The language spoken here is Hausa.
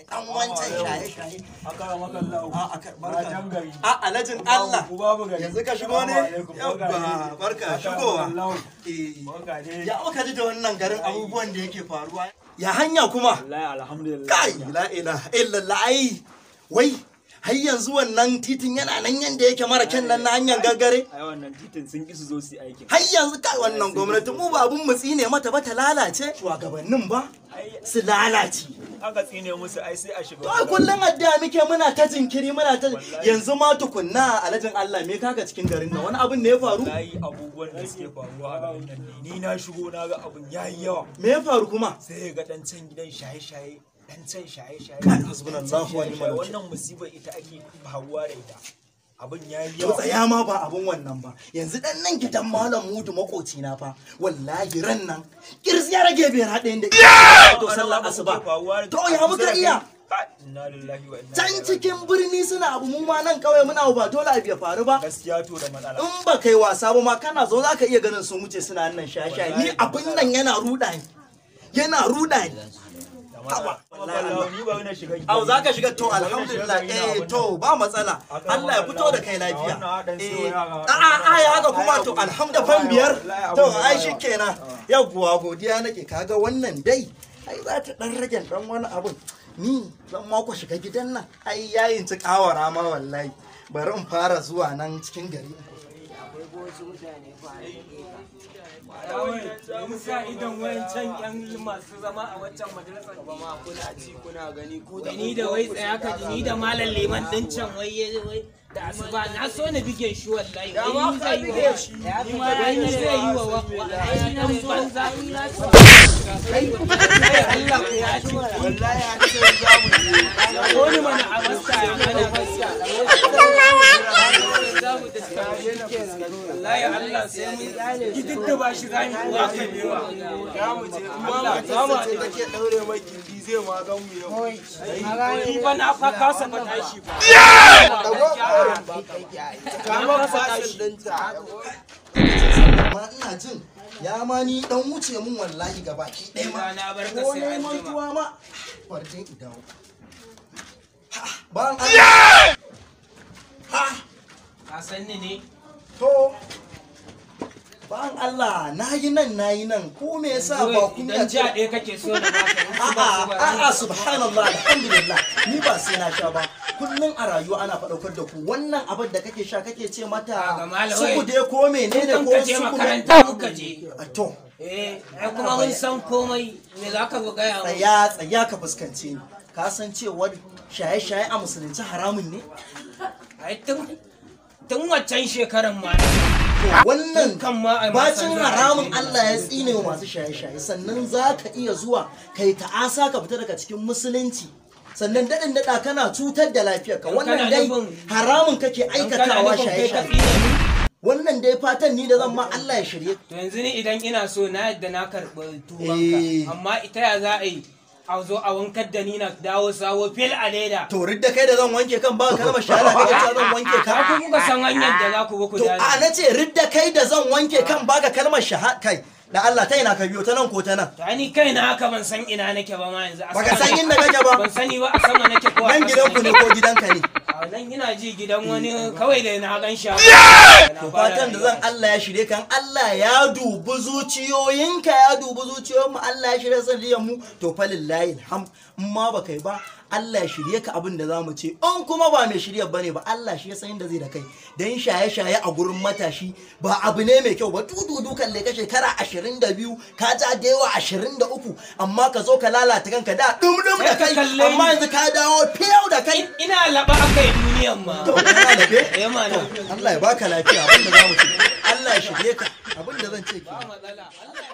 shaye-shaye, dan wancan shaye-shaye. Barka. A alajin Allah. Yanzu ka shigo ne? Yabba, barka shigowa. Eh. Ya muka ji da wannan garin abubuwan da yake faruwa. Ya hanya kuma? Wallahi alhamdulillah. Kai, la ilaha illallah ai. Wai, har yanzu wannan titin yana nan yanda yake mara kyan nan na hanyar gangare. Ai wannan titin sun ki su zo su yi aikin. Har yanzu kai wannan gwamnati mu ba abun mu tsine mata ba ta lalace. Shugabannin ba su lalace. Aka tsine musu ai sai a shiga. To ai kullum addu'a muke muna ta jinkiri muna ta yanzu ma tukunna alajin Allah me kaka cikin garin nan wani abin ne ya faru? Wallahi abubuwan da suke faruwa a garin nan ne. Ni na shigo na ga abun yayi yawa. Me ya faru kuma? Sai ga dan can gidan shaye-shaye, dan can shaye-shaye. Kai, hasbunallahu wa ni'mal wakil. Wannan musibar ita ake faruwa da ita. Abun yayi To yawa. tsaya ma ba abun wannan ba. Yanzu dan nan gidan Malam Mudu makoci na fa wallahi ran nan kirzi ya rage biyar haɗe da to sallar asuba. To ya muka iya? Inna lillahi wa inna Can ilaihi cikin birni suna abu mu ma nan kauye muna abu ba dole abu ya faru ba. Gaskiya to da matsala. In ba kai wasa ba ma kana zo za ka iya ganin sun wuce suna nan shaye-shaye. Ni abin nan yana ruɗa ni. Yana ruɗa ni. Haba. Wallahi ni ba na shiga. Au za ka shiga to alhamdulillah eh to ba matsala Allah ya fito da kai lafiya eh a a ya haka kuma to alhamdulillah fan biyar to ai shikenan yawwa godiya nake kaga wannan dai ai za ta dan rage dan wani abun ni zan ma ku shiga gidan nan ai yayin ci kawara ma wallahi bari in fara zuwa nan cikin gari Mun sa idan wayancan yan masu zama a wancan majalisar ba ma kuna ci kuna gani ko da ni da wai tsaya ka ji ni da malam liman din can wai wai da asuba na so na bige shi wallahi wai ni zai yi wa wai ni zai yi wa ai dan banza kai Allah ku ya ci wallahi an ce za mu je ko ni mana a wasta ya mana gaskiya wallahi Allah sai mun gididdiba shi zamu uwa kai bewa za mu je amma matarsa ce take daure mai gindi zai ma gan mu yau ni ba na fa kasa fa tashi ba kama fasin dinta amma ina jin ya ma ni dan wuce mun wallahi gabaki ɗaya ma Na bar ka ko sai ne an jima. mantuwa ma bari in dawo Ha, ban Allah ha Ka san ni ne to ban Allah nayi nan nayi nan ko me yasa ba kun idan ja ɗaya kake so na baka in su ba su ba a'a a'a subhanallah alhamdulillah ni ba sai na sha ba kullun a rayuwa ana faɗaukar da ku wannan abin da kake sha kake ce mata Ga malam, suku wai. dai ko menene Kan ko ka je suku makaranta muka je A to eh ai kuma mun san komai me za ka gaya mu tsaya tsaya ka fuskance ni ka san cewar shaye-shaye a musulunci haramun ne ai tun waccan shekaran ma to wannan kan ma ai bacin masan haramun Allah ya tsine wa masu shaye-shaye sannan za ka iya zuwa kai ta'asa ka fita daga cikin musulunci sannan daɗin daɗa kana cutar da lafiyarka Dan wannan kana dai nufin- haramun kake Dan kana aikatawa nufin kai ka shaye-shaye tsine mu? wannan dai fatan ni da zan ma Allah ya shirye To yanzu ni idan ina so na yadda na karɓi Eh. tubanka amma ita ya za a yi a zo a wankar da ni na dawo sawo fil a leda to ridda kai da zan wanke kan ba kalmar shahada kake cewa zan wanke ka ka ku kuka san hanyar da za ku bi ku to dace a na ce ridda kai da zan wanke kan baka kalmar shahada kai da Allah ta ina ka biyo ta nan ko ta nan to ai ni kaina haka ban san ina nake ba ma yanzu a Baka sama san inda kake ba? Ban sani ba a sama nake ko a nan ƙasa gidanku ne nake. ko gidanka ne A nan ina ji gidan wani kawai da na gan shi to fatan da zan Allah ya shirye kan Allah ya dubi zuciyoyinka ya dubi zuciyoyinmu Allah ya shirye sanadiyan mu to fa lillahi alhamd in ma ba kai ba Allah ya shirye ka abin da zamu ce in kuma ba mai shirye bane ba Allah shi ya san inda zai da kai dan shaye shaye a gurin matashi ba abu ne mai kyau ba dududu kalle ka shekara 22 ka ja da yawa 23 amma ka zo ka lalata kanka da dum dum da Sai ka kai kalle ni. amma yanzu ka dawo fiyau da kai Ina laba akai duniyan ma to kana labe eh mana Allah ya baka lafiya abin da zamu ce Allah ya shirye ka abin da zan ce ba kenan matsala. Allah